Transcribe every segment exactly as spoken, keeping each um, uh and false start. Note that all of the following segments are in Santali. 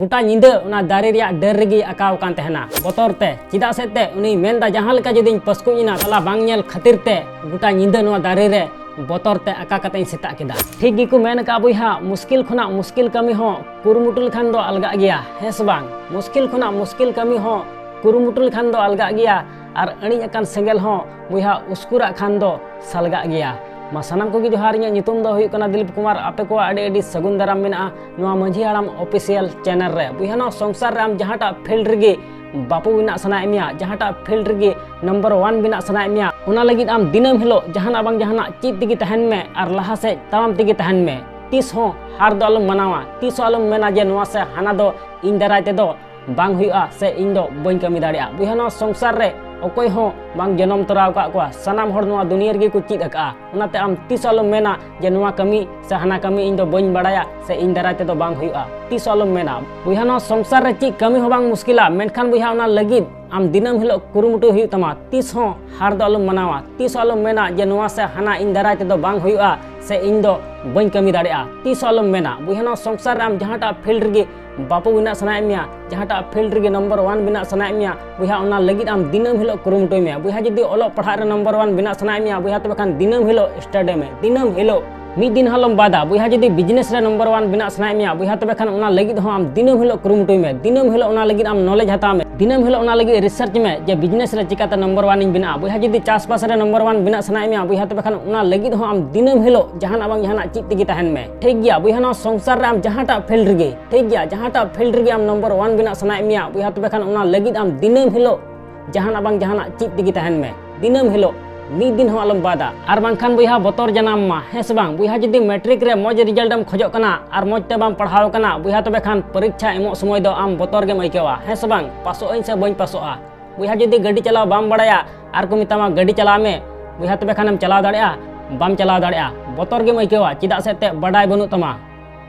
ᱜᱚᱴᱟ ᱧᱤᱫᱟᱹ ᱚᱱᱟ ᱫᱟᱨᱮ ᱨᱮᱭᱟᱜ ᱰᱟᱹᱨ ᱨᱮᱜᱮ ᱟᱠᱟᱣ ᱟᱠᱟᱱ ᱛᱟᱦᱮᱱᱟ ᱵᱚᱛᱚᱨ ᱛᱮ᱾ ᱪᱮᱫᱟᱜ ᱥᱮ ᱛᱮ ᱩᱱᱤᱭ ᱢᱮᱱᱫᱟ, ᱡᱟᱦᱟᱸ ᱞᱮᱠᱟ ᱡᱩᱫᱤᱧ ᱯᱟᱹᱥᱠᱩᱡ ᱮᱱᱟ, ᱥᱟᱞᱟ ᱵᱟᱝ ᱧᱮᱞ ᱠᱷᱟᱹᱛᱤᱨ ᱛᱮ ᱜᱚᱴᱟ ᱧᱤᱫᱟᱹ ᱱᱚᱣᱟ ᱫᱟᱨᱮ ᱨᱮ ᱵᱚᱛᱚᱨ ᱛᱮ ᱟᱠᱟ ᱠᱟᱛᱮᱧ ᱥᱮᱛᱟᱜ ᱠᱮᱫᱟ᱾ ᱴᱷᱤᱠ ᱜᱮᱠᱚ ᱢᱮᱱ ᱟᱠᱟᱫᱼᱟ ᱵᱚᱭᱦᱟ, ᱢᱩᱥᱠᱤᱞ ᱠᱷᱚᱱᱟᱜ ᱢᱩᱥᱠᱤᱞ ᱠᱟᱹᱢᱤ ᱦᱚᱸ ᱠᱩᱨᱩᱢᱩᱴᱩ ᱞᱮᱠᱷᱟᱱ ᱫᱚ ᱟᱞᱜᱟᱜ ᱜᱮᱭᱟ, ᱦᱮᱸ ᱥᱮ ᱵᱟᱝ? ᱢᱩᱥᱠᱤᱞ ᱠᱷᱚᱱᱟᱜ ᱢᱩᱥᱠᱤᱞ ᱠᱟᱹᱢᱤ ᱦᱚᱸ ᱠᱩᱨᱩᱢᱩᱴᱩ ᱞᱮᱠᱷᱟᱱ ᱫᱚ ᱟᱞᱜᱟᱜ ᱜᱮᱭᱟ, ᱟᱨ ᱟᱹᱬᱤᱡ ᱟᱠᱟᱱ ᱥᱮᱸᱜᱮᱞ ᱦᱚᱸ ᱵᱚᱭᱦᱟ ᱩᱥᱠᱩᱨᱟᱜ ᱠᱷᱟᱱ ᱫᱚ ᱥᱟᱞᱜᱟᱜ ᱜᱮᱭᱟ᱾ ᱢᱟ ᱥᱟᱱᱟᱢ ᱠᱚᱜᱮ ᱡᱚᱦᱟᱨ, ᱤᱧᱟᱹᱜ ᱧᱩᱛᱩᱢ ᱫᱚ ᱦᱩᱭᱩᱜ ᱠᱟᱱᱟ ᱫᱤᱞᱤᱯ ᱠᱩᱢᱟᱨ᱾ ᱟᱯᱮ ᱠᱚᱣᱟᱜ ᱟᱹᱰᱤ ᱟᱹᱰᱤ ᱥᱟᱹᱜᱩᱱ ᱫᱟᱨᱟᱢ ᱢᱮᱱᱟᱜᱼᱟ ᱱᱚᱣᱟ ᱢᱟᱹᱡᱷᱤ ᱦᱟᱲᱟᱢ ᱚᱯᱷᱤᱥᱤᱭᱟᱞ ᱪᱮᱱᱮᱞ ᱨᱮ᱾ ᱵᱚᱭᱦᱟ, ᱱᱚᱣᱟ ᱥᱚᱝᱥᱟᱨ ᱨᱮ ᱟᱢ ᱡᱟᱦᱟᱸᱴᱟᱜ ᱯᱷᱤᱞᱰ ᱨᱮᱜᱮ ᱵᱟᱹᱵᱩ ᱵᱮᱱᱟᱜ ᱥᱟᱱᱟᱭᱮᱫ ᱢᱮᱭᱟ, ᱡᱟᱦᱟᱸᱴᱟᱜ ᱯᱷᱤᱞᱰ ᱨᱮᱜᱮ ᱱᱚᱢᱵᱚᱨ ᱚᱣᱟᱱ ᱵᱮᱱᱟᱜ ᱥᱟᱱᱟᱭᱮᱫ ᱢᱮᱭᱟ, ᱚᱱᱟ ᱞᱟᱹᱜᱤᱫ ᱟᱢ ᱫᱤᱱᱟᱹᱢ ᱦᱤᱞᱳᱜ ᱡᱟᱦᱟᱱᱟᱜ ᱵᱟᱝ ᱡᱟᱦᱟᱱᱟᱜ ᱪᱮᱫ ᱛᱮᱜᱮ ᱛᱟᱦᱮᱱ ᱢᱮ ᱟᱨ ᱞᱟᱦᱟ ᱥᱮᱫ ᱛᱟᱲᱟᱢ ᱛᱮᱜᱮ ᱛᱟᱦᱮᱱ ᱢᱮ᱾ ᱛᱤᱥ ᱦᱚᱸ ᱦᱟᱨ ᱫᱚ ᱟᱞᱚᱢ ᱢᱟᱱᱟᱣᱟ, ᱛᱤᱥ ᱦᱚᱸ ᱟᱞᱚᱢ ᱢᱮᱱᱟ ᱡᱮ ᱱᱚᱣᱟ ᱥᱮ ᱦᱟᱱᱟ ᱫᱚ ᱤᱧ ᱫᱟᱨᱟᱭ ᱛᱮᱫᱚ ᱵᱟᱝ ᱦᱩᱭᱩᱜᱼᱟ ᱥᱮ ᱤᱧ ᱫᱚ ᱵᱟᱹᱧ ᱠᱟᱹᱢᱤ ᱫᱟᱲᱮᱭᱟᱜᱼᱟ᱾ ᱵᱚᱭᱦᱟ, ᱱᱚᱣᱟ ᱥᱚᱝᱥᱟᱨ ᱨᱮ ᱚᱠᱚᱭ ᱦᱚᱸ ᱵᱟᱝ ᱡᱚᱱᱚᱢ ᱛᱚᱨᱟ ᱟᱠᱟᱫ ᱠᱚᱣᱟ, ᱥᱟᱱᱟᱢ ᱦᱚᱲ ᱱᱚᱣᱟ ᱫᱩᱱᱤᱭᱟᱹ ᱨᱮᱜᱮ ᱠᱚ ᱪᱮᱫ ᱟᱠᱟᱫᱼᱟ᱾ ᱚᱱᱟᱛᱮ ᱟᱢ ᱛᱤᱥ ᱦᱚᱸ ᱟᱞᱚᱢ ᱢᱮᱱᱟ ᱡᱮ ᱱᱚᱣᱟ ᱠᱟᱹᱢᱤ ᱥᱮ ᱦᱟᱱᱟ ᱠᱟᱹᱢᱤ ᱤᱧ ᱫᱚ ᱵᱟᱹᱧ ᱵᱟᱲᱟᱭᱟ ᱥᱮ ᱤᱧ ᱫᱟᱨᱟᱭ ᱛᱮᱫᱚ ᱵᱟᱝ ᱦᱩᱭᱩᱜᱼᱟ, ᱛᱤᱥ ᱦᱚᱸ ᱟᱞᱚᱢ ᱢᱮᱱᱟ᱾ ᱵᱚᱭᱦᱟ, ᱱᱚᱣᱟ ᱥᱚᱝᱥᱟᱨ ᱨᱮ ᱪᱮᱫ ᱠᱟᱹᱢᱤ ᱦᱚᱸ ᱵᱟᱝ ᱢᱩᱥᱠᱤᱞᱟ, ᱢᱮᱱᱠᱷᱟᱱ ᱵᱚᱭᱦᱟ, ᱚᱱᱟ ᱞᱟᱹᱜᱤᱫ ᱟᱢ ᱫᱤᱱᱟᱹᱢ ᱦᱤᱞᱳᱜ ᱠᱩᱨᱩᱢᱩᱴᱩ ᱦᱩᱭᱩᱜ ᱛᱟᱢᱟ᱾ ᱛᱤᱥ ᱦᱚᱸ ᱦᱟᱨ ᱫᱚ ᱟᱞᱚᱢ ᱢᱟᱱᱟᱣᱟ, ᱛᱤᱥ ᱦᱚᱸ ᱟᱞᱚᱢ ᱢᱮᱱᱟ ᱡᱮ ᱱᱚᱣᱟ ᱥᱮ ᱦᱟᱱᱟ ᱤᱧ ᱫᱟᱨᱟᱭ ᱛᱮᱫᱚ ᱵᱟᱝ ᱦᱩᱭᱩᱜᱼᱟ ᱥᱮ ᱤᱧ ᱫᱚ ᱵᱟᱹᱧ ᱠᱟᱹᱢᱤ ᱫᱟᱲᱮᱭᱟᱜᱼᱟ, ᱛᱤᱥ ᱦᱚᱸ ᱟᱞᱚᱢ ᱢᱮᱱᱟ᱾ ᱵᱚᱭᱦᱟ, ᱱᱚᱣᱟ ᱥᱚᱝᱥᱟᱨ ᱨᱮ ᱟᱢ ᱡᱟᱦᱟᱸᱴᱟᱜ ᱯᱷᱤᱞᱰ ᱨᱮᱜᱮ ᱵᱟᱹᱵᱩ ᱵᱮᱱᱟᱜ ᱥᱟᱱᱟᱭᱮᱫ ᱢᱮᱭᱟ, ᱡᱟᱦᱟᱸᱴᱟᱜ ᱯᱷᱤᱞᱰ ᱨᱮᱜᱮ ᱱᱚᱢᱵᱚᱨ ᱚᱣᱟᱱ ᱵᱮᱱᱟᱜ ᱥᱟᱱᱟᱭᱮᱫ ᱢᱮᱭᱟ, ᱵᱚᱭᱦᱟ, ᱚᱱᱟ ᱞᱟᱹᱜᱤᱫ ᱟᱢ ᱫᱤᱱᱟᱹᱢ ᱦᱤᱞᱳᱜ ᱠᱩᱨᱩᱢᱩᱴᱩᱭ ᱢᱮ᱾ ᱵᱚᱭᱦᱟ, ᱡᱩᱫᱤ ᱚᱞᱚᱜ ᱯᱟᱲᱦᱟᱜ ᱨᱮ ᱱᱚᱢᱵᱚᱨ ᱚᱣᱟᱱ ᱵᱮᱱᱟᱜ ᱥᱟᱱᱟᱭᱮᱫ ᱢᱮᱭᱟ, ᱵᱚᱭᱦᱟ, ᱛᱚᱵᱮ ᱠᱷᱟᱱ ᱫᱤᱱᱟᱹᱢ ᱦᱤᱞᱳᱜ ᱥᱴᱟᱰᱤ ᱢᱮ, ᱫᱤᱱᱟᱹᱢ ᱦᱤᱞᱳᱜ᱾ ᱢᱤᱫ ᱫᱤᱱ ᱦᱚᱸ ᱟᱞᱚᱢ ᱵᱟᱫᱟ᱾ ᱵᱚᱭᱦᱟ, ᱡᱩᱫᱤ ᱵᱤᱡᱽᱱᱮᱥ ᱨᱮ ᱱᱚᱢᱵᱚᱨ ᱚᱣᱟᱱ ᱵᱮᱱᱟᱜ ᱥᱟᱱᱟᱭᱮᱫ ᱢᱮᱭᱟ, ᱵᱚᱭᱦᱟ, ᱛᱚᱵᱮ ᱠᱷᱟᱱ ᱚᱱᱟ ᱞᱟᱹᱜᱤᱫ ᱦᱚᱸ ᱟᱢ ᱫᱤᱱᱟᱹᱢ ᱦᱤᱞᱳᱜ ᱠᱩᱨᱩᱢᱩᱴᱩᱭ ᱢᱮ, ᱫᱤᱱᱟᱹᱢ ᱦᱤᱞᱳᱜ ᱚᱱᱟ ᱞᱟᱹᱜᱤᱫ ᱟᱢ ᱱᱚᱞᱮᱡᱽ ᱦᱟᱛᱟᱣ ᱢᱮ, ᱫᱤᱱᱟᱹᱢ ᱦᱤᱞᱳᱜ ᱚᱱᱟ ᱞᱟᱹᱜᱤᱫ ᱨᱤᱥᱟᱨᱪ ᱢᱮ ᱡᱮ ᱵᱤᱡᱽᱱᱮᱥ ᱨᱮ ᱪᱤᱠᱟᱛᱮ ᱱᱚᱢᱵᱚᱨ ᱚᱣᱟᱱ ᱤᱧ ᱵᱮᱱᱟᱜᱼᱟ᱾ ᱵᱚᱭᱦᱟ, ᱡᱩᱫᱤ ᱪᱟᱥᱵᱟᱥ ᱨᱮ ᱱᱚᱢᱵᱚᱨ ᱚᱣᱟᱱ ᱵᱮᱱᱟᱜ ᱥᱟᱱᱟᱭᱮᱫ ᱢᱮᱭᱟ, ᱵᱚᱭᱦᱟ, ᱛᱚᱵᱮ ᱠᱷᱟᱱ ᱚᱱᱟ ᱞᱟᱹᱜᱤᱫ ᱦᱚᱸ ᱟᱢ ᱫᱤᱱᱟᱹᱢ ᱦᱤᱞᱳᱜ ᱡᱟᱦᱟᱱᱟᱜ ᱵᱟᱝ ᱡᱟᱦᱟᱱᱟᱜ ᱪᱮᱫ ᱛᱮᱜᱮ ᱛᱟᱦᱮᱱ ᱢᱮ, ᱴᱷᱤᱠ ᱜᱮᱭᱟ? ᱵᱚᱭᱦᱟ, ᱱᱚᱣᱟ ᱥᱚᱝᱥᱟᱨ ᱨᱮ ᱟᱢ ᱡᱟᱦᱟᱸᱴᱟᱜ ᱯᱷᱤᱞᱰ ᱨᱮᱜᱮ, ᱴᱷᱤᱠ ᱜᱮᱭᱟ, ᱡᱟᱦᱟᱸᱴᱟᱜ ᱯᱷᱤᱞᱰ ᱨᱮᱜᱮ ᱟᱢ ᱱᱚᱢᱵᱚᱨ ᱚᱣᱟᱱ ᱵᱮᱱᱟᱜ ᱥᱟᱱᱟᱭᱮᱫ ᱢᱮᱭᱟ, ᱵᱚᱭᱦᱟ, ᱛᱚᱵᱮ ᱠᱷᱟᱱ ᱚᱱᱟ ᱞᱟᱹᱜᱤᱫ ᱟᱢ ᱫᱤᱱᱟᱹᱢ ᱦᱤᱞᱳᱜ ᱡᱟᱦᱟᱱᱟᱜ ᱵᱟᱝ ᱡᱟᱦᱟᱱᱟᱜ ᱪᱮᱫ ᱛᱮᱜᱮ ᱛᱟᱦᱮᱱ ᱢᱮ, ᱫᱤᱱᱟᱹᱢ ᱦᱤᱞᱳᱜ, ᱢᱤᱫ ᱫᱤᱱ ᱦᱚᱸ ᱟᱞᱚᱢ ᱵᱟᱫᱟ᱾ ᱟᱨ ᱵᱟᱝᱠᱷᱟᱱ, ᱵᱚᱭᱦᱟ, ᱵᱚᱛᱚᱨ ᱡᱟᱱᱟᱢ ᱢᱟ, ᱦᱮᱸ ᱥᱮ ᱵᱟᱝ? ᱵᱚᱭᱦᱟ, ᱡᱩᱫᱤ ᱢᱮᱴᱨᱤᱠ ᱨᱮ ᱢᱚᱡᱽ ᱨᱮᱡᱟᱞᱴ ᱮᱢ ᱠᱷᱚᱡᱚᱜ ᱠᱟᱱᱟ ᱟᱨ ᱢᱚᱡᱽ ᱛᱮ ᱵᱟᱢ ᱯᱟᱲᱦᱟᱣ ᱠᱟᱱᱟ, ᱵᱚᱭᱦᱟ, ᱛᱚᱵᱮ ᱠᱷᱟᱱ ᱯᱚᱨᱤᱠᱠᱷᱟ ᱮᱢᱚᱜ ᱥᱚᱢᱚᱭ ᱫᱚ ᱟᱢ ᱵᱚᱛᱚᱨ ᱜᱮᱢ ᱟᱹᱭᱠᱟᱹᱣᱟ, ᱦᱮᱸ ᱥᱮ ᱵᱟᱝ? ᱯᱟᱥᱚᱜ ᱟᱹᱧ ᱥᱮ ᱵᱟᱹᱧ ᱯᱟᱥᱚᱜᱼᱟ? ᱵᱚᱭᱦᱟ, ᱡᱩᱫᱤ ᱜᱟᱹᱰᱤ ᱪᱟᱞᱟᱣ ᱵᱟᱢ ᱵᱟᱲᱟᱭᱟ ᱟᱨ ᱠᱚ ᱢᱮᱛᱟᱢᱟ ᱜᱟᱹᱰᱤ ᱪᱟᱞᱟᱣ ᱢᱮ, ᱵᱚᱭᱦᱟ, ᱛᱚᱵᱮ ᱠᱷᱟᱱᱮᱢ ᱪᱟᱞᱟᱣ ᱫᱟᱲᱮᱭᱟᱜᱼᱟ? ᱵᱟᱢ ᱪᱟᱞᱟᱣ ᱫᱟᱲᱮᱭᱟᱜᱼᱟ, ᱵᱚᱛᱚᱨ ᱜᱮᱢ ᱟᱹᱭᱠᱟᱹᱣᱟ, ᱪᱮᱫᱟᱜ ᱥᱮ ᱮᱱᱛᱮᱫ ᱵᱟᱰᱟᱭ ᱵᱟᱹᱱᱩᱜ ᱛᱟᱢᱟ᱾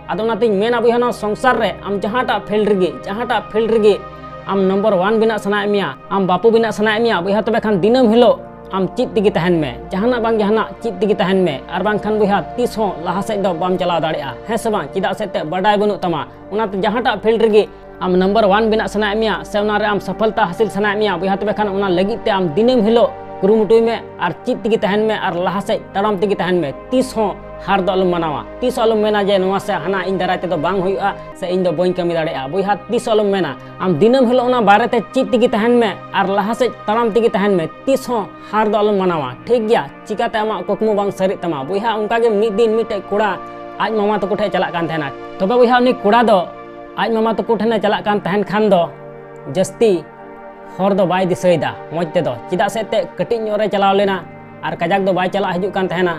ᱟᱫᱚ ᱚᱱᱟᱛᱤᱧ ᱢᱮᱱᱟ, ᱵᱚᱭᱦᱟ, ᱱᱚᱣᱟ ᱥᱚᱝᱥᱟᱨ ᱨᱮ ᱟᱢ ᱡᱟᱦᱟᱸᱴᱟᱜ ᱯᱷᱤᱞᱰ ᱨᱮᱜᱮ, ᱡᱟᱦᱟᱸᱴᱟᱜ ᱯᱷᱤᱞᱰ ᱨᱮᱜᱮ ᱟᱢ ᱱᱚᱢᱵᱚᱨ ᱚᱣᱟᱱ ᱵᱮᱱᱟᱜ ᱥᱟᱱᱟᱭᱮᱫ ᱢᱮᱭᱟ, ᱟᱢ ᱵᱟᱹᱵᱩ ᱵᱮᱱᱟᱜ ᱥᱟᱱᱟᱭᱮᱫ ᱢᱮᱭᱟ, ᱵᱚᱭᱦᱟ, ᱛᱚᱵᱮ ᱠᱷᱟᱱ ᱫᱤᱱᱟᱹᱢ ᱦᱤᱞᱳᱜ ᱟᱢ ᱪᱮᱫ ᱛᱮᱜᱮ ᱛᱟᱦᱮᱱ ᱢᱮ, ᱡᱟᱦᱟᱱᱟᱜ ᱵᱟᱝ ᱡᱟᱦᱟᱱᱟᱜ ᱪᱮᱫ ᱛᱮᱜᱮ ᱛᱟᱦᱮᱱ ᱢᱮ, ᱟᱨ ᱵᱟᱝᱠᱷᱟᱱ ᱵᱚᱭᱦᱟ ᱛᱤᱥ ᱦᱚᱸ ᱞᱟᱦᱟ ᱥᱮᱫ ᱫᱚ ᱵᱟᱢ ᱪᱟᱞᱟᱣ ᱫᱟᱲᱮᱭᱟᱜᱼᱟ, ᱦᱮᱸ ᱥᱮ ᱵᱟᱝ? ᱪᱮᱫᱟᱜ ᱥᱮ ᱮᱱᱛᱮᱫ ᱵᱟᱰᱟᱭ ᱵᱟᱹᱱᱩᱜ ᱛᱟᱢᱟ᱾ ᱚᱱᱟᱛᱮ ᱡᱟᱦᱟᱸᱴᱟᱜ field ᱨᱮᱜᱮ ᱟᱢ number one ᱵᱮᱱᱟᱜ ᱥᱟᱱᱟᱭᱮᱫ ᱢᱮᱭᱟ ᱥᱮ ᱚᱱᱟᱨᱮ ᱟᱢ ᱥᱚᱯᱷᱚᱞᱛᱟ ᱦᱟᱥᱤᱞ ᱥᱟᱱᱟᱭᱮᱫ ᱢᱮᱭᱟ ᱵᱚᱭᱦᱟ, ᱛᱚᱵᱮ ᱠᱷᱟᱱ ᱚᱱᱟ ᱞᱟᱹᱜᱤᱫ ᱛᱮ ᱟᱢ ᱫᱤᱱᱟᱹᱢ ᱦᱤᱞᱳᱜ ᱠᱩᱨᱩᱢᱩᱴᱩᱭ ᱢᱮ ᱟᱨ ᱪᱮᱫ ᱛᱮᱜᱮ ᱛᱟᱦᱮᱱ ᱢᱮ ᱟᱨ ᱞᱟᱦᱟ ᱥᱮᱫ ᱛᱟᱲᱟᱢ ᱛᱮᱜᱮ ᱛᱟᱦᱮᱱ ᱢᱮ᱾ ᱛᱤᱥ ᱦᱚᱸ ᱦᱟᱨ ᱫᱚ ᱟᱞᱚᱢ ᱢᱟᱱᱟᱣᱟ, ᱛᱤᱥ ᱦᱚᱸ ᱟᱞᱚᱢ ᱢᱮᱱᱟ ᱡᱮ ᱱᱚᱣᱟ ᱥᱮ ᱦᱟᱱᱟ ᱤᱧ ᱫᱟᱨᱟᱭ ᱛᱮᱫᱚ ᱵᱟᱝ ᱦᱩᱭᱩᱜᱼᱟ ᱥᱮ ᱤᱧ ᱫᱚ ᱵᱟᱹᱧ ᱠᱟᱹᱢᱤ ᱫᱟᱲᱮᱭᱟᱜᱼᱟ᱾ ᱵᱚᱭᱦᱟ ᱛᱤᱥ ᱦᱚᱸ ᱟᱞᱚᱢ ᱢᱮᱱᱟ, ᱟᱢ ᱫᱤᱱᱟᱹᱢ ᱦᱤᱞᱳᱜ ᱚᱱᱟ ᱵᱟᱨᱮᱛᱮ ᱪᱮᱫ ᱛᱮᱜᱮ ᱛᱟᱦᱮᱱ ᱢᱮ ᱟᱨ ᱞᱟᱦᱟ ᱥᱮᱫ ᱛᱟᱲᱟᱢ ᱛᱮᱜᱮ ᱛᱟᱦᱮᱱ ᱢᱮ, ᱛᱤᱥ ᱦᱚᱸ ᱦᱟᱨ ᱫᱚ ᱟᱞᱚᱢ ᱢᱟᱱᱟᱣᱟ, ᱴᱷᱤᱠ ᱜᱮᱭᱟ? ᱪᱤᱠᱟᱛᱮ ᱟᱢᱟᱜ ᱠᱩᱠᱢᱩ ᱵᱟᱝ ᱥᱟᱹᱨᱤᱜ ᱛᱟᱢᱟ᱾ ᱵᱚᱭᱦᱟ ᱚᱱᱠᱟᱜᱮ ᱢᱤᱫ ᱫᱤᱱ ᱢᱤᱫᱴᱮᱡ ᱠᱚᱲᱟ ᱟᱡ ᱢᱟᱢᱟ ᱛᱟᱠᱚ ᱴᱷᱮᱱ ᱪᱟᱞᱟᱜ ᱠᱟᱱ ᱛᱟᱦᱮᱱᱟ᱾ ᱛᱚᱵᱮ ᱵᱚᱭᱦᱟ ᱩᱱᱤ ᱠᱚᱲᱟ ᱫᱚ ᱟᱡ ᱢᱟᱢᱟ ᱛᱟᱠᱚ ᱴᱷᱮᱱᱮ ᱪᱟᱞᱟᱜ ᱠᱟᱱ ᱛᱟᱦᱮᱱ ᱠᱷᱟᱱ ᱫᱚ ᱡᱟᱹᱥᱛᱤ ᱦᱚᱨ ᱫᱚ ᱵᱟᱭ ᱫᱤᱥᱟᱹᱭᱮᱫᱟ ᱢᱚᱡᱽ ᱛᱮᱫᱚ, ᱪᱮᱫᱟᱜ ᱥᱮ ᱮᱱᱛᱮᱫ ᱠᱟᱹᱴᱤᱡ ᱧᱚᱜ ᱨᱮ ᱪᱟᱞᱟᱣ ᱞᱮᱱᱟ ᱟᱨ ᱠᱟᱡᱟᱠ ᱫᱚ ᱵᱟᱭ ᱪᱟᱞᱟᱜ ᱦᱤᱡᱩᱜ ᱠᱟᱱ ᱛᱟᱦᱮᱱᱟ᱾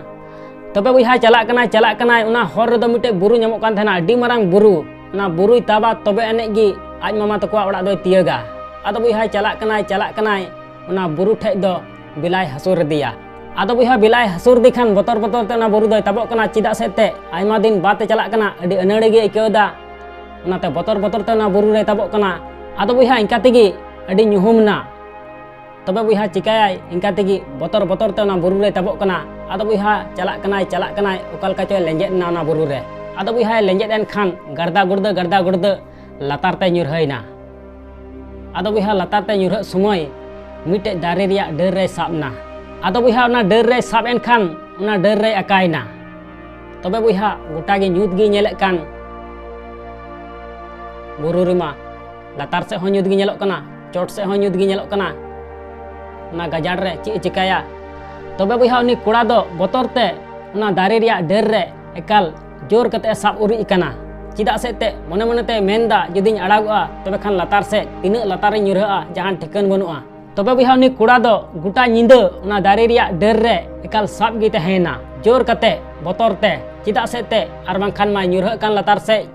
ᱛᱚᱵᱮ ᱵᱚᱭᱦᱟ ᱪᱟᱞᱟᱜ ᱠᱟᱱᱟᱭ, ᱪᱟᱞᱟᱜ ᱠᱟᱱᱟᱭ, ᱚᱱᱟ ᱦᱚᱨ ᱨᱮᱫᱚ ᱢᱤᱫᱴᱮᱡ ᱵᱩᱨᱩ ᱧᱟᱢᱚᱜ ᱠᱟᱱ ᱛᱟᱦᱮᱱᱟ, ᱟᱹᱰᱤ ᱢᱟᱨᱟᱝ ᱵᱩᱨᱩ᱾ ᱚᱱᱟ ᱵᱩᱨᱩᱭ ᱛᱟᱵᱟ ᱛᱚᱵᱮ ᱟᱹᱱᱤᱡ ᱜᱮ ᱟᱡ ᱢᱟᱢᱟ ᱛᱟᱠᱚᱣᱟᱜ ᱚᱲᱟᱜ ᱫᱚᱭ ᱛᱤᱭᱟᱹᱜᱟ᱾ ᱟᱫᱚ ᱵᱚᱭᱦᱟ ᱪᱟᱞᱟᱜ ᱠᱟᱱᱟᱭ, ᱪᱟᱞᱟᱜ ᱠᱟᱱᱟᱭ, ᱚᱱᱟ ᱵᱩᱨᱩ ᱴᱷᱮᱡ ᱫᱚ ᱵᱮᱞᱟᱭ ᱦᱟᱹᱥᱩᱨ ᱟᱫᱮᱭᱟ᱾ ᱟᱫᱚ ᱵᱚᱭᱦᱟ ᱵᱮᱞᱟᱭ ᱦᱟᱹᱥᱩᱨ ᱟᱫᱮ ᱠᱷᱟᱱ ᱵᱚᱛᱚᱨ ᱵᱚᱛᱚᱨ ᱛᱮ ᱚᱱᱟ ᱵᱩᱨᱩ ᱫᱚᱭ ᱛᱟᱵᱚᱜ ᱠᱟᱱᱟ, ᱪᱮᱫᱟᱜ ᱥᱮ ᱮᱱᱛᱮᱫ ᱟᱭᱢᱟ ᱫᱤᱱ ᱵᱟᱫ ᱮ ᱪᱟᱞᱟᱜ ᱠᱟᱱᱟ, ᱟᱹᱰᱤ ᱟᱹᱱᱟᱹᱲᱤ ᱜᱮ ᱟᱹᱭᱠᱟᱹᱣ ᱮᱫᱟ᱾ ᱚᱱᱟᱛᱮ ᱵᱚᱛᱚᱨ ᱵᱚᱛᱚᱨ ᱛᱮ ᱚᱱᱟ ᱵᱩᱨᱩ ᱨᱮᱭ ᱛᱟᱵᱚᱜ ᱠᱟᱱᱟ᱾ ᱟᱫᱚ ᱵᱚᱭᱦᱟ ᱤᱱᱠᱟ ᱛᱮᱜᱮ ᱟᱹᱰᱤ ᱧᱩᱦᱩᱢ ᱮᱱᱟ᱾ ᱛᱚᱵᱮ ᱵᱚᱭᱦᱟ ᱪᱤᱠᱟᱹᱭᱟᱭ, ᱤᱱᱠᱟ ᱛᱮᱜᱮ ᱵᱚᱛᱚᱨ ᱵᱚᱛᱚᱨ ᱛᱮ ᱚᱱᱟ ᱵᱩᱨᱩ ᱨᱮᱭ ᱛᱟᱵᱚᱜ ᱠᱟᱱᱟ᱾ ᱟᱫᱚ ᱵᱚᱭᱦᱟ ᱪᱟᱞᱟᱜ ᱠᱟᱱᱟᱭ, ᱪᱟᱞᱟᱜ ᱠᱟᱱᱟᱭ, ᱚᱠᱟ ᱞᱮᱠᱟ ᱪᱚᱭ ᱞᱮᱸᱡᱮᱫ ᱮᱱᱟ ᱚᱱᱟ ᱵᱩᱨᱩ ᱨᱮ᱾ ᱟᱫᱚ ᱵᱚᱭᱦᱟᱭ ᱞᱮᱸᱡᱮᱫ ᱮᱱ ᱠᱷᱟᱱ ᱜᱟᱲᱫᱟ ᱜᱩᱲᱫᱟᱹ ᱜᱟᱲᱫᱟ ᱜᱩᱲᱫᱟᱹ ᱞᱟᱛᱟᱨ ᱛᱮ ᱧᱩᱨᱦᱟᱹᱭᱮᱱᱟ᱾ ᱟᱫᱚ ᱵᱚᱭᱦᱟ ᱞᱟᱛᱟᱨ ᱛᱮ ᱧᱩᱨᱦᱟᱹᱜ ᱥᱚᱢᱚᱭ ᱢᱤᱫᱴᱮᱡ ᱫᱟᱨᱮ ᱨᱮᱭᱟᱜ ᱰᱟᱹᱨ ᱨᱮᱭ ᱥᱟᱵ ᱮᱱᱟ᱾ ᱟᱫᱚ ᱵᱚᱭᱦᱟ ᱚᱱᱟ ᱰᱟᱹᱨ ᱨᱮᱭ ᱥᱟᱵ ᱮᱱ ᱠᱷᱟᱱ ᱚᱱᱟ ᱰᱟᱹᱨ ᱨᱮᱭ ᱟᱠᱟᱭᱮᱱᱟ᱾ ᱛᱚᱵᱮ ᱵᱚᱭᱦᱟ ᱜᱚᱴᱟ ᱜᱮ ᱧᱩᱛ ᱜᱮᱭ ᱧᱮᱞᱮᱫ ᱠᱟᱱ᱾ ᱵᱩᱨᱩ ᱨᱮᱢᱟ ᱞᱟᱛᱟᱨ ᱥᱮᱫ ᱦᱚᱸ ᱧᱩᱛ ᱜᱮ ᱧᱮᱞᱚᱜ ᱠᱟᱱᱟ, ᱪᱚᱴ ᱥᱮᱫ ᱦᱚᱸ ᱧᱩᱛ ᱜᱮ ᱧᱮᱞᱚᱜ ᱠᱟᱱᱟ᱾ ᱚᱱᱟ ᱜᱟᱡᱟᱲ ᱨᱮ ᱪᱮᱫ ᱮ ᱪᱤᱠᱟᱹᱭᱟ? ᱛᱚᱵᱮ ᱵᱚᱭᱦᱟ ᱩᱱᱤ ᱠᱚᱲᱟ ᱫᱚ ᱵᱚᱛᱚᱨ ᱛᱮ ᱚᱱᱟ ᱫᱟᱨᱮ ᱨᱮᱭᱟᱜ ᱰᱟᱹᱨ ᱨᱮ ᱮᱠᱟᱞ ᱡᱳᱨ ᱠᱟᱛᱮ ᱮ ᱥᱟᱵ ᱩᱨᱤᱡ ᱟᱠᱟᱱᱟ᱾ ᱪᱮᱫᱟᱜ ᱥᱮ ᱮᱱᱛᱮᱫ ᱢᱚᱱᱮ ᱢᱚᱱᱮ ᱛᱮ ᱢᱮᱱᱫᱟ, ᱡᱩᱫᱤᱧ ᱟᱲᱟᱜᱚᱜᱼᱟ ᱛᱚᱵᱮ ᱠᱷᱟᱱ ᱞᱟᱛᱟᱨ ᱥᱮᱫ ᱛᱤᱱᱟᱹᱜ ᱞᱟᱛᱟᱨ ᱨᱤᱧ ᱧᱩᱨᱦᱟᱹᱜᱼᱟ, ᱡᱟᱦᱟᱱ ᱴᱷᱤᱠᱟᱹᱱ ᱵᱟᱹᱱᱩᱜᱼᱟ᱾ ᱛᱚᱵᱮ ᱵᱚᱭᱦᱟ ᱩᱱᱤ ᱠᱚᱲᱟ ᱫᱚ ᱜᱚᱴᱟ ᱧᱤᱫᱟᱹ ᱚᱱᱟ ᱫᱟᱨᱮ ᱨᱮᱭᱟᱜ ᱰᱟᱹᱨ ᱨᱮ ᱮᱠᱟᱞ ᱥᱟᱵ ᱜᱮ ᱛᱟᱦᱮᱸᱭᱮᱱᱟ, ᱡᱳᱨ ᱠᱟᱛᱮ, ᱵᱚᱛᱚᱨ ᱛᱮ, ᱪᱮᱫᱟᱜ ᱥᱮ ᱮᱱᱛᱮᱫ ᱟᱨ ᱵᱟᱝᱠᱷᱟᱱ ᱢᱟᱭ ᱧᱩᱨᱦᱟᱹᱜ ᱠᱟᱱ ᱞᱟᱛᱟᱨ ᱥᱮᱫ᱾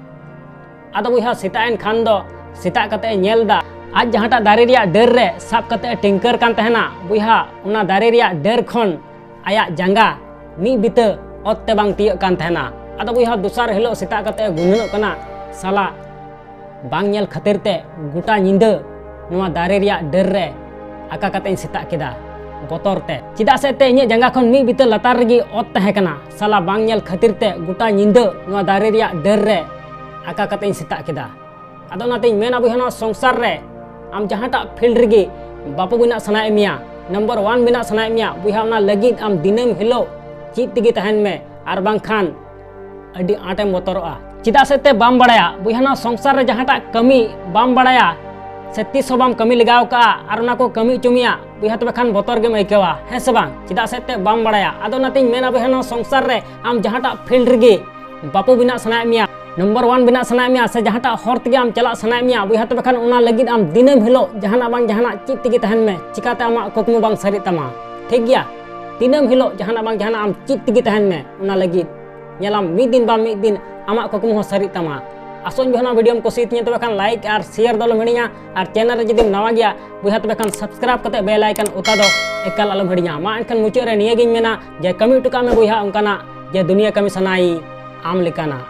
ᱟᱫᱚ ᱵᱚᱭᱦᱟ ᱥᱮᱛᱟᱜ ᱮᱱ ᱠᱷᱟᱱ ᱫᱚ ᱥᱮᱛᱟᱜ ᱠᱟᱛᱮ ᱮ ᱧᱮᱞ ᱮᱫᱟ, ᱟᱡ ᱡᱟᱦᱟᱸᱴᱟᱜ ᱫᱟᱨᱮ ᱨᱮᱭᱟᱜ ᱰᱟᱹᱨ ᱨᱮ ᱥᱟᱵ ᱠᱟᱛᱮ ᱮ ᱴᱤᱝᱠᱟᱹᱨ ᱠᱟᱱ ᱛᱟᱦᱮᱱᱟ, ᱵᱚᱭᱦᱟ ᱚᱱᱟ ᱫᱟᱨᱮ ᱨᱮᱭᱟᱜ ᱰᱟᱹᱨ ᱠᱷᱚᱱ ᱟᱭᱟᱜ ᱡᱟᱸᱜᱟ ᱢᱤᱫ ᱵᱤᱛᱟᱹ ᱚᱛ ᱛᱮ ᱵᱟᱝ ᱛᱤᱭᱟᱹᱜ ᱠᱟᱱ ᱛᱟᱦᱮᱱᱟ᱾ ᱟᱫᱚ ᱵᱚᱭᱦᱟ ᱫᱚᱥᱟᱨ ᱦᱤᱞᱳᱜ ᱥᱮᱛᱟᱜ ᱠᱟᱛᱮ ᱮ ᱜᱩᱱᱟᱹᱱᱚᱜ ᱠᱟᱱᱟ, ᱥᱟᱞᱟ ᱵᱟᱝ ᱧᱮᱞ ᱠᱷᱟᱹᱛᱤᱨ ᱛᱮ ᱜᱚᱴᱟ ᱧᱤᱫᱟᱹ ᱱᱚᱣᱟ ᱫᱟᱨᱮ ᱨᱮᱭᱟᱜ ᱰᱟᱹᱨ ᱨᱮ ᱟᱠᱟ ᱠᱟᱛᱮ ᱤᱧ ᱥᱮᱛᱟᱜ ᱠᱮᱫᱟ᱾ ᱵᱚᱛᱚᱨ ᱛᱮ᱾ ᱪᱮᱫᱟᱜ ᱥᱮ ᱛᱮ ᱤᱧᱟᱹᱜ ᱡᱟᱸᱜᱟ ᱠᱷᱚᱱ ᱢᱤᱫ ᱵᱤᱛᱟᱹ ᱞᱟᱛᱟᱨ ᱨᱮᱜᱮ ᱚᱛ ᱛᱟᱦᱮᱸ ᱠᱟᱱᱟ᱾ ᱥᱟᱞᱟ ᱵᱟᱝ ᱧᱮᱞ ᱠᱷᱟᱹᱛᱤᱨ ᱛᱮ ᱜᱚᱴᱟ ᱧᱤᱫᱟᱹ ᱱᱚᱣᱟ ᱫᱟᱨᱮ ᱨᱮᱭᱟᱜ ᱰᱟᱹᱨ ᱨᱮ ᱟᱠᱟ ᱠᱟᱛᱮᱧ ᱥᱮᱛᱟᱜ ᱠᱮᱫᱟ᱾ ᱟᱫᱚ ᱚᱱᱟᱛᱤᱧ ᱢᱮᱱᱟ ᱵᱚᱭᱦᱟ, ᱱᱚᱣᱟ ᱥᱚᱝᱥᱟᱨ ᱨᱮ ᱟᱢ ᱡᱟᱦᱟᱸᱴᱟᱜ field ᱨᱮᱜᱮ ᱵᱟᱹᱵᱩ ᱵᱮᱱᱟᱜ ᱥᱟᱱᱟᱭᱮᱫ ᱢᱮᱭᱟ, number one ᱵᱮᱱᱟᱜ ᱥᱟᱱᱟᱭᱮᱫ ᱢᱮᱭᱟ ᱵᱚᱭᱦᱟ, ᱚᱱᱟ ᱞᱟᱹᱜᱤᱫ ᱟᱢ ᱫᱤᱱᱟᱹᱢ ᱦᱤᱞᱳᱜ ᱪᱮᱫ ᱛᱮᱜᱮ ᱛᱟᱦᱮᱱ ᱢᱮ, ᱟᱨ ᱵᱟᱝᱠᱷᱟᱱ ᱟᱹᱰᱤ ᱟᱸᱴᱮᱢ ᱵᱚᱛᱚᱨᱚᱜᱼᱟ᱾ ᱪᱮᱫᱟᱜ ᱥᱮ ᱛᱮ ᱵᱟᱢ ᱵᱟᱲᱟᱭᱟ ᱵᱚᱭᱦᱟ, ᱱᱚᱣᱟ ᱥᱚᱝᱥᱟᱨ ᱨᱮ ᱡᱟᱦᱟᱸᱴᱟᱜ ᱠᱟᱹᱢᱤ ᱵᱟᱢ ᱵᱟᱲᱟᱭᱟ ᱥᱮ ᱛᱤᱥ ᱦᱚᱸ ᱵᱟᱢ ᱠᱟᱹᱢᱤ ᱞᱮᱜᱟᱣ ᱠᱟᱜᱼᱟ ᱟᱨ ᱚᱱᱟ ᱠᱚ ᱠᱟᱹᱢᱤ ᱦᱚᱪᱚ ᱢᱮᱭᱟ ᱵᱚᱭᱦᱟ, ᱛᱚᱵᱮ ᱠᱷᱟᱱ ᱵᱚᱛᱚᱨ ᱜᱮᱢ ᱟᱹᱭᱠᱟᱹᱣᱟ, ᱦᱮᱸ ᱥᱮ ᱵᱟᱝ? ᱪᱮᱫᱟᱜ ᱥᱮ ᱛᱮ ᱵᱟᱢ ᱵᱟᱲᱟᱭᱟ᱾ ᱟᱫᱚ ᱚᱱᱟᱛᱤᱧ ᱢᱮᱱᱟ ᱵᱚᱭᱦᱟ, ᱱᱚᱣᱟ ᱥᱚᱝᱥᱟᱨ ᱨᱮ ᱟᱢ ᱡᱟᱦᱟᱸᱴᱟᱜ field ᱨᱮᱜᱮ ᱵᱟᱹᱵᱩ ᱵᱮᱱᱟᱜ ᱥᱟᱱᱟᱭᱮᱫ ᱢᱮᱭᱟ, number one ᱵᱮᱱᱟᱜ ᱥᱟᱱᱟᱭᱮᱫ ᱢᱮᱭᱟ, ᱥᱮ ᱡᱟᱦᱟᱸᱴᱟᱜ ᱦᱚᱨ ᱛᱮᱜᱮ ᱟᱢ ᱪᱟᱞᱟᱜ ᱥᱟᱱᱟᱭᱮᱫ ᱢᱮᱭᱟ ᱵᱚᱭᱦᱟ, ᱛᱚᱵᱮ ᱠᱷᱟᱱ ᱚᱱᱟ ᱞᱟᱹᱜᱤᱫ ᱟᱢ ᱫᱤᱱᱟᱹᱢ ᱦᱤᱞᱳᱜ ᱡᱟᱦᱟᱱᱟᱜ ᱵᱟᱝ ᱡᱟᱦᱟᱱᱟᱜ ᱪᱮᱫ ᱛᱮᱜᱮ ᱛᱟᱦᱮᱱ ᱢᱮ, ᱪᱤᱠᱟᱛᱮ ᱟᱢᱟᱜ ᱠᱩᱠᱢᱩ ᱵᱟᱝ ᱥᱟᱹᱨᱤᱜ ᱛᱟᱢᱟ, ᱴᱷᱤᱠ ᱜᱮᱭᱟ? ᱫᱤᱱᱟᱹᱢ ᱦᱤᱞᱳᱜ ᱡᱟᱦᱟᱱᱟᱜ ᱵᱟᱝ ᱡᱟᱦᱟᱱᱟᱜ ᱟᱢ ᱪᱮᱫ ᱛᱮᱜᱮ ᱛᱟᱦᱮᱱ ᱢᱮ ᱚᱱᱟ ᱞᱟᱹᱜᱤᱫ᱾ ᱧᱮᱞᱟᱢ ᱢᱤᱫ ᱫᱤᱱ ᱵᱟᱝ ᱢᱤᱫ ᱫᱤᱱ ᱟᱢᱟᱜ ᱠᱩᱠᱢᱩ ᱦᱚᱸ ᱥᱟᱹᱨᱤᱜ ᱛᱟᱢᱟ᱾ ᱟᱥᱚᱜ ᱟᱹᱧ ᱵᱚᱭᱦᱟ, ᱱᱚᱣᱟ videoᱢ ᱠᱩᱥᱤᱭᱟᱛᱤᱧᱟ, ᱛᱚᱵᱮ ᱠᱷᱟᱱ like ᱟᱨ share ᱫᱚ ᱟᱞᱚᱢ ᱦᱤᱲᱤᱧᱟ, ᱟᱨ channel ᱨᱮ ᱡᱩᱫᱤᱢ ᱱᱟᱣᱟ ᱜᱮᱭᱟ ᱵᱚᱭᱦᱟ, ᱛᱚᱵᱮ ᱠᱷᱟᱱ subscribe ᱠᱟᱛᱮ bell icon ᱚᱛᱟ ᱫᱚ ᱮᱠᱟᱞ ᱟᱞᱚᱢ ᱦᱤᱲᱤᱧᱟ᱾ ᱢᱟ ᱮᱱᱠᱷᱟᱱ ᱢᱩᱪᱟᱹᱫ ᱨᱮ ᱱᱤᱭᱟᱹᱜᱤᱧ ᱢᱮᱱᱟ ᱡᱮ ᱠᱟᱹᱢᱤ ᱦᱚᱴᱚ ᱠᱟᱜ ᱢᱮ ᱵᱚᱭᱦᱟ ᱚᱱᱠᱟᱱᱟᱜ ᱡᱮ ᱫᱩᱱᱤᱭᱟᱹ ᱠᱟᱹᱢᱤ ᱥᱟᱱᱟᱭ ᱟᱢ ᱞᱮᱠᱟᱱᱟᱜ᱾